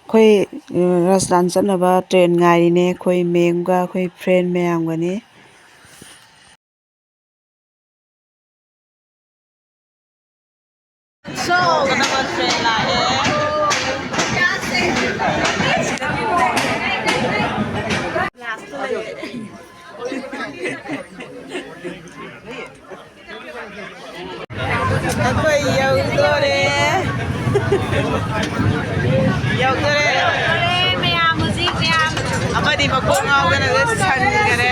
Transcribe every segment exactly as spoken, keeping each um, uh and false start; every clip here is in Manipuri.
ꯑꯩꯈꯣꯏ, ꯑ, ꯔꯥꯖꯁꯊꯥꯟ ꯆꯠꯅꯕ train ꯉꯥꯏꯔꯤꯅꯦ, ꯑꯩꯈꯣꯏ ꯃꯦꯝꯒ ꯑꯩꯈꯣꯏ friend ꯃꯌꯥꯝꯒꯅꯤ꯫ So, ꯀꯅꯥ train ꯂꯥꯛꯑꯦ? Last ꯇ ꯂꯩꯔꯦ꯫ ꯑꯩꯈꯣꯏ ꯌꯧꯗꯣꯔꯦ꯫ ꯌꯧꯗꯣꯔꯦ꯫ ꯌꯧꯗꯣꯔꯦ ꯃꯌꯥꯝ, ꯍꯧꯖꯤꯛ ꯃꯌꯥꯝ꯫ ꯑꯃꯗꯤ ꯃꯀꯣꯛ ꯉꯥꯎꯗꯅ ꯁꯟꯈꯔꯦ꯫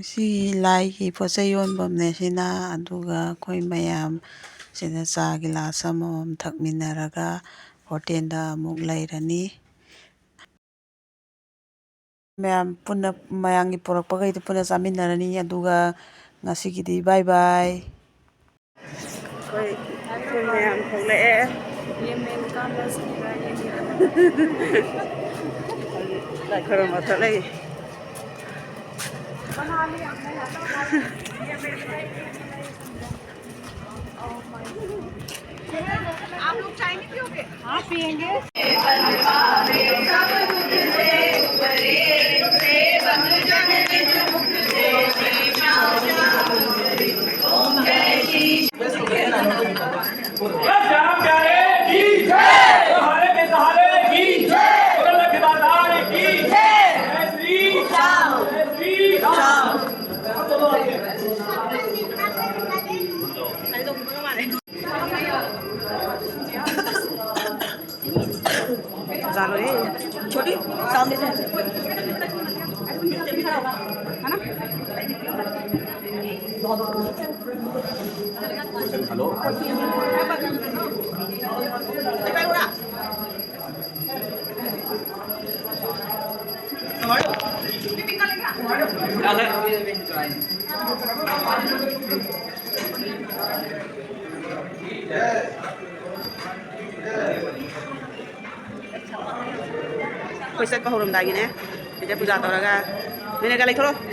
ꯁꯤ ꯂꯥꯏꯒꯤ ꯄꯣꯠ ꯆꯩ ꯌꯣꯟꯐꯝꯅꯦ ꯁꯤꯅ, ꯑꯗꯨꯒ ꯑꯩꯈꯣꯏ ꯃꯌꯥꯝ ꯁꯤꯗ ꯆꯥ ꯒꯤꯂꯥꯁ ꯑꯃꯃꯝ ꯊꯛꯃꯤꯟꯅꯔꯒ ꯍꯣꯇꯦꯜꯗ ꯑꯃꯨꯛ ꯂꯩꯔꯅꯤ꯫ ꯃꯌꯥꯝ ꯄꯨꯟꯅ, ꯃꯌꯥꯝꯒꯤ ꯄꯨꯔꯛꯄꯈꯩꯗꯣ ꯄꯨꯟꯅ ꯆꯥꯃꯤꯟꯅꯔꯅꯤ꯫ ꯑꯗꯨꯒ ꯉꯁꯤꯒꯤꯗꯤ bye bye꯫ ꯑꯩꯈꯣꯏ, ꯑꯩꯈꯣꯏ ꯃꯌꯥꯝ ꯊꯣꯛꯂꯛꯑꯦ꯫ ꯂꯥꯏ ꯈꯣꯏꯔꯝꯕ ꯊꯣꯛꯂꯛꯏ꯫ आप लोग चाय नहीं पियोगे? हाँ, पियेंगे। श्याम प्यारे की जय, हरे के सहारे की जय, लखदातार की जय, जय श्री राम, जय श्री राम। ज्यादा है, छोटी, सामने से। है ना? हेलो। ꯑꯩꯈꯣꯏ ꯆꯠꯄ ꯍꯧꯔꯝꯗꯥꯏꯒꯤꯅꯦ꯫ ꯁꯤꯗ ꯄꯨꯖꯥ ꯇꯧꯔꯒ ꯅꯣꯏꯅꯒ ꯂꯩꯊꯣꯔꯛꯑꯣ꯫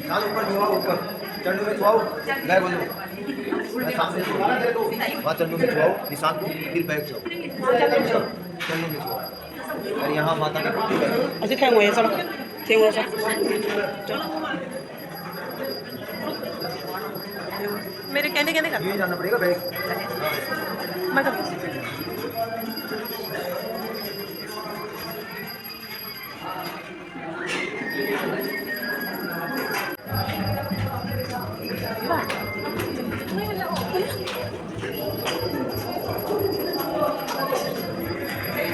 ꯆꯥꯂꯨ, ꯎꯄꯔ ꯊꯨꯑꯥꯎ, ꯎꯄꯔ꯫ ꯆꯟꯗꯨ ꯃꯦ ꯊꯨꯑꯥꯎ, ꯕꯦꯛ ꯑꯣꯜꯂꯣ꯫ मैं सामने से, वहाँ चंडू में छुआओ, निशान को, फिर बैक जाओ। चंडू में छुआओ। और यहाँ माता का, ऐसे थैंक हुए, चलो। थैंक हुए, चलो। चलो। मेरे कहने, कहने का। ये जाना पड़ेगा, बैक। मैं कर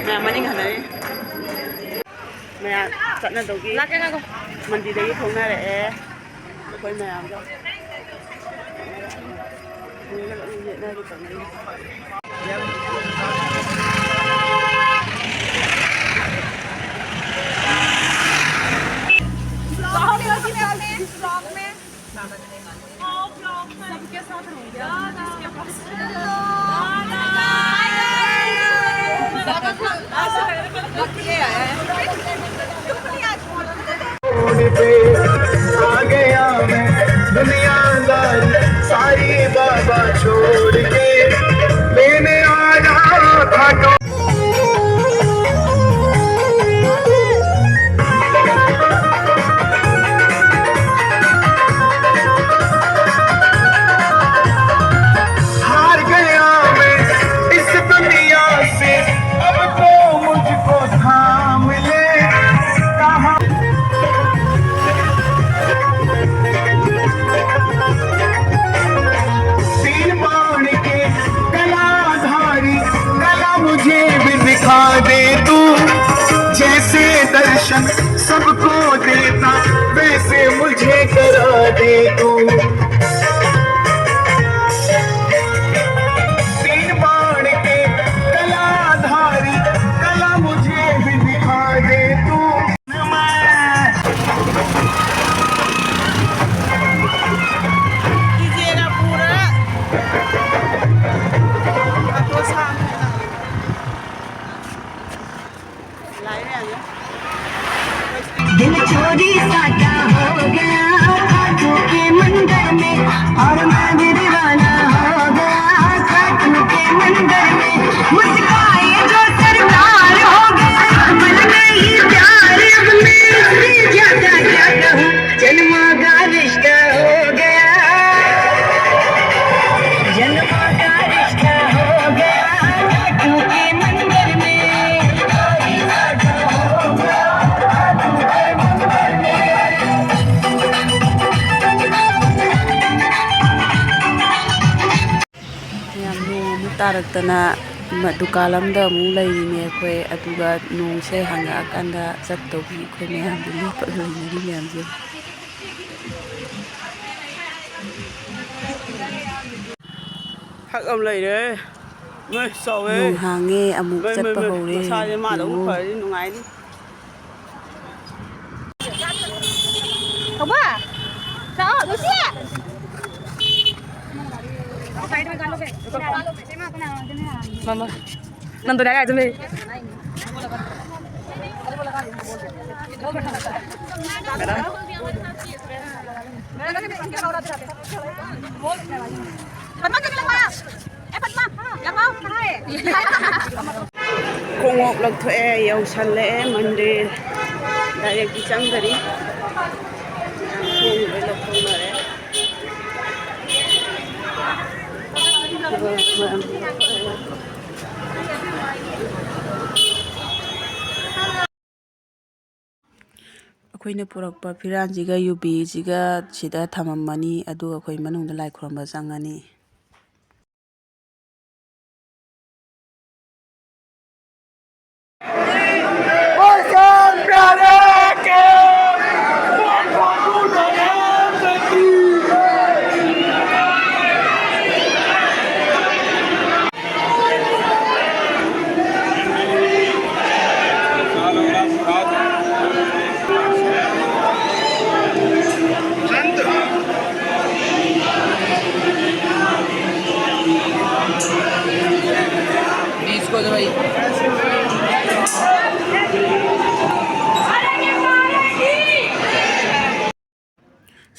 ꯃꯌꯥꯝ ꯃꯅꯤꯡ ꯍꯟꯅꯔꯤ꯫ ꯃꯌꯥꯝ ꯆꯠꯅꯗꯧꯒꯤ ꯂꯥꯛꯀꯦ, ꯉꯥꯏꯈꯣ꯫ ꯃꯟꯗꯤꯔꯗꯒꯤ ꯊꯣꯛꯅꯔꯛꯑꯦ꯫ ꯑꯩꯈꯣꯏ ꯃꯌꯥꯝꯗꯣ ꯌꯦꯠꯅꯔꯤ ꯇꯧꯅꯔꯤ꯫ सबके साथ रहूंगी। पे आ गया मैं दुनियादारी सारी बाबा छोड़ के लेने आ रहा था। हार गया मैं इस दुनिया से, अब तो मुझको थाम ले। कहाँ दिल चोरी साटा हो गया खाटू के मंदिर में, और मैं भी दीवाना हो गया खाटू के मंदिर में। मुस्काए जो सरदार हो गया, बन गई प्यार अब मैं, इससे ज्यादा क्या कहूँ, जन्मा का रिश्ता हो गया, जन्मा का रिश्ता हो गया खाटू के मंदिर में। ꯌꯥꯝ ꯅꯣꯡ ꯑꯃꯨꯛ ꯇꯥꯔꯛꯇꯅ ꯃ-, ꯗꯨꯀꯥꯟ ꯑꯃꯗ ꯑꯃꯨꯛ ꯂꯩꯔꯤꯅꯦ ꯑꯩꯈꯣꯏ꯫ ꯑꯗꯨꯒ ꯅꯣꯡꯁꯦ ꯍꯥꯡꯉꯛꯑꯀꯥꯟꯗ ꯆꯠꯇꯧꯒꯤ ꯑꯩꯈꯣꯏ ꯃꯌꯥꯝꯗꯤ ꯂꯦꯞꯄꯒ ꯂꯩꯅꯔꯤ ꯃꯌꯥꯝꯁꯦ꯫ ꯍꯛ ꯑꯃ ꯂꯩꯔꯦ꯫ ꯃꯩ ꯆꯥꯎꯋꯦ꯫ ꯅꯣꯡ ꯍꯥꯡꯉꯦ, ꯑꯃꯨꯛ ꯃꯩ, ꯃꯩ, ꯆꯠꯄ ꯃꯩ꯫ ꯍꯧꯔꯦ꯫ ꯃꯁꯥꯁꯦ ꯃꯥꯗꯧꯅ ꯌꯦꯡꯉꯨ꯫ ꯐꯔꯗꯤ ꯅꯨꯡꯉꯥꯏꯅꯤ꯫ ꯊꯧꯕ! ꯂꯥꯛꯑꯣ, ꯂꯨꯁꯤ! ꯃꯃꯥ, ꯅꯪꯗꯣ ꯂꯥꯏꯔꯤꯛ ꯑꯗꯨꯝ ꯂꯩ꯫ ꯈꯣꯡꯎꯞ ꯂꯧꯊꯣꯛꯑꯦ, ꯌꯧꯁꯜꯂꯛꯑꯦ ꯃꯟꯗꯤꯔ꯫ ꯗꯥꯏꯔꯦꯛꯇꯤ ꯆꯪꯗꯔꯤ꯫ ꯈꯣꯡꯎꯞ ꯂꯣꯏ ꯂꯧꯊꯣꯛꯅꯔꯦ꯫ ꯑꯩꯈꯣꯏꯅ ꯄꯨꯔꯛꯄ ꯐꯤꯔꯥꯜꯁꯤꯒ ꯌꯨꯕꯤꯁꯤꯒ ꯁꯤꯗ ꯊꯝꯃꯝꯃꯅꯤ, ꯑꯗꯨꯒ ꯑꯩꯈꯣꯏ ꯃꯅꯨꯡꯗ ꯂꯥꯏ ꯈꯨꯔꯨꯝꯕ ꯆꯪꯉꯅꯤ꯫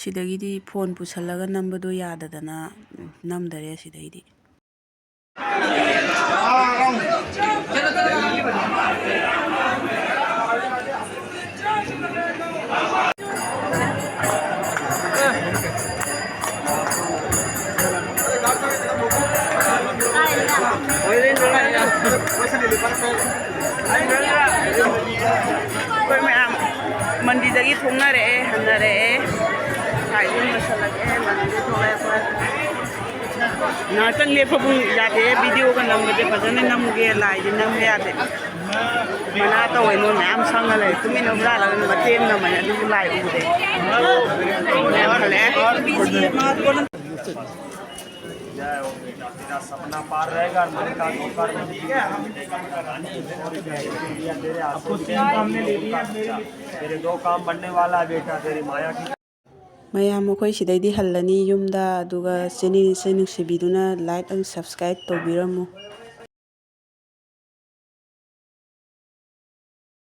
ꯁꯤꯗꯒꯤꯗꯤ ꯐꯣꯟ ꯄꯨꯁꯜꯂꯒ ꯅꯝꯕꯗꯣ ꯌꯥꯗꯗꯅ ꯅꯝꯗꯔꯦ ꯁꯤꯗꯩꯗꯤ꯫ ꯑꯩꯈꯣꯏ ꯃꯌꯥꯝ ꯃꯟꯗꯤꯔꯗꯒꯤ ꯊꯣꯛꯅꯔꯛꯑꯦ, ꯍꯟꯅꯔꯛꯑꯦ꯫ ꯂꯥꯏꯁꯨ ꯂꯣꯏꯁꯜꯂꯛꯑꯦ, ꯃꯟꯗꯤꯔꯗꯒꯤ ꯊꯣꯛꯂꯛꯑꯦ ꯑꯩꯈꯣꯏ꯫ ꯉꯥꯏꯍꯥꯛꯇꯪ ꯂꯦꯞꯄꯕꯨ ꯌꯥꯗꯦ, ꯚꯤꯗꯤꯑꯣꯒ ꯅꯝꯕꯁꯦ ꯐꯖꯅ ꯅꯝꯒꯦ, ꯂꯥꯏꯁꯦ ꯅꯝꯕ ꯌꯥꯗꯦ꯫ ꯃꯅꯥ ꯇꯧꯋꯦ, ꯃꯣꯏ ꯃꯌꯥꯝ ꯁꯪꯉ ꯂꯩ꯫ ꯇꯨꯃꯤꯟꯅ ꯍꯨꯔꯥꯜꯂꯒ ꯃꯇꯦꯛ ꯑꯃ ꯅꯝꯕꯅꯦ, ꯑꯗꯨꯕꯨ ꯂꯥꯏ ꯎꯗꯦ꯫ ꯃꯌꯥꯝ ꯍꯜꯂꯛꯑꯦ꯫ सपना पार रहेगा, मन का धोखा नहीं। तेरे दो काम बनने वाला है बेटा, तेरी माया की। ꯃꯌꯥꯝ, ꯑꯩꯈꯣꯏ ꯁꯤꯗꯩꯗꯤ ꯍꯜꯂꯅꯤ ꯌꯨꯝꯗ, ꯑꯗꯨꯒ channel say ꯅꯨꯡꯁꯤꯕꯤꯗꯨꯅ like and subscribe ꯇꯧꯕꯤꯔꯝꯃꯨ꯫